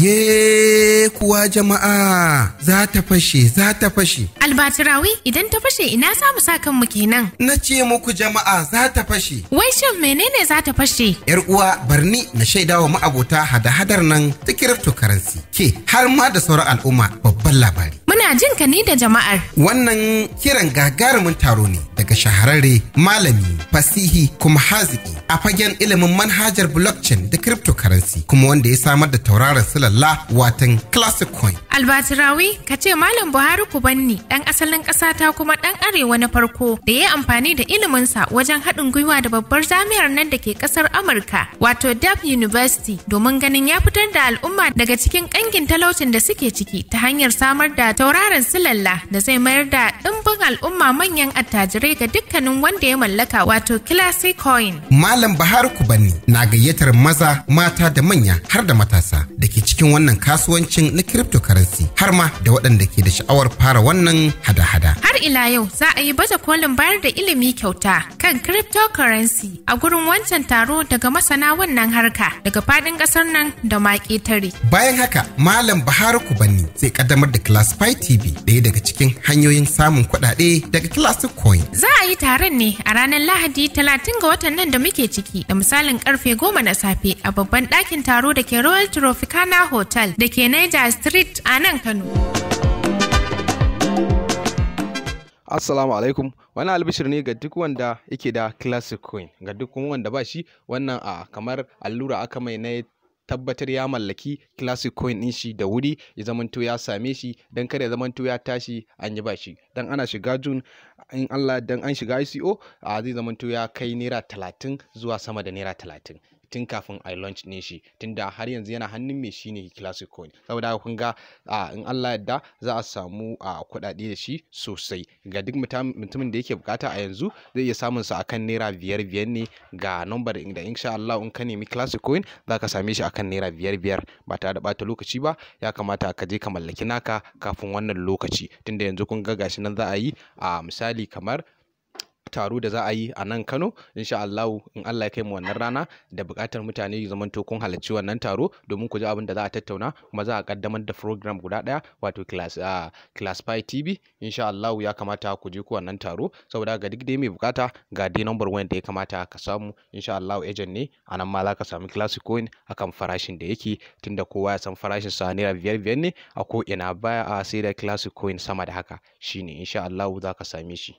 Ye kuwa jama'a, za ta fashe, za ta fashe. Albatirawi, idan ta fashe ina za mu sa kanmu kenan? Na ce muku jama'a, za ta fashe. Wai shin menene za ta fashe? Yar uwa, barni na shaidawa ma'abota hada-hadar nan ta cryptocurrency ke har ma da sauran al'umma babban labari. Muna jin ka ni da jama'ar. Wannan kiran gagarumin taro ne daga shahararre malami fasihi kuma haziki a fagen ilimin manhajar blockchain da cryptocurrency, kuma wanda ya samar da tauraron silalla, watan Classic Coin. Albatirawi, ka ce Malam Buhari Kubanni, ɗan asalin ƙasa ta kuma ɗan arewa na farko da ya yi amfani da iliminsa wajen haɗin gwiwa da babbar jami'ar nan da ke ƙasar Amurka, wato Duke University, domin ganin ya fitar da al'umma daga cikin ƙangin talaucin da suke ciki ta hanyar samar da tauraron silalla da zai mayar da ɗimbin al'umma manyan attajirai ga dukkanin wanda ya mallaka, wato Classic Coin. Malam Buhari Kubanni na gayyatar maza, mata da manya har da matasa da ke cikin wannan kasuwancin na cryptocurrency, har ma da waɗanda ke da sha'awar fara wannan hada-hada. Har ila yau, za a yi baje kolin bayar da ilimi kyauta kan cryptocurrency a gurin wancan taro daga masana wannan harka daga faɗin ƙasar nan da ma ƙetare. Bayan haka, Malam Buhari Kubanni zai kaddamar da Classify TV, ɗaya daga cikin hanyoyin samun kuɗaɗe daga Classic Coin. Za a yi taron ne a ranar Lahadi 30 ga watan nan da muke ciki da misalin karfe 10 na safe a babban ɗakin taro da ke Royal Tropicana Hotel da ke Niger Street a nan Kano. Assalamu alaikum. Wannan albishir ne ga duk wanda yake da Classic Coin, ga duk kuma wanda ba shi, wannan a kamar allura aka mai na tabbatar ya mallaki Classic Coin din shi da wuri, ya zamanto ya same shi dan kada ya zamanto ya tashi an yi bashi. Dan ana shiga June, in Allah dan an shiga ICO, a zai zamanto ya kai naira 30 zuwa sama da naira 30 tun kafin a launch ne shi, tunda har yanzu yana hannun mai shi ne Classic Coin. Saboda haka kun ga in Allah yadda za a samu a kuɗaɗe da shi sosai. Ga duk mutumin da yake bukata a yanzu, zai iya samun sa akan naira 5 5 ne. Ga number da insha Allah in ka nemi Classic Coin za ka same shi akan naira 5 5 ba tare da bata lokaci ba. Ya kamata ka je ka mallaki naka kafin wannan lokaci, tunda yanzu kun ga gashi nan za a yi a misali kamar taro da za a yi a nan Kano insha Allah. In Allah ya kai mu wannan rana, da buƙatar mutane zamanto kun halarci wannan taro domin ku ji abin da za a tattauna. Kuma za a kaddamar da program guda ɗaya, wato Classify TV. Insha Allah ya kamata ku je ku wannan taro. Saboda ga duk dai mai bukata, ga dai number wayar da ya kamata ka samu. Insha Allah agent ne a nan ma za ka samu Classic Coin akan farashin da yake, tunda kowa ya san farashin sa naira 5 5 ne a ko ina, baya a sai da Classic Coin sama da haka. Shine insha Allah za ka same shi.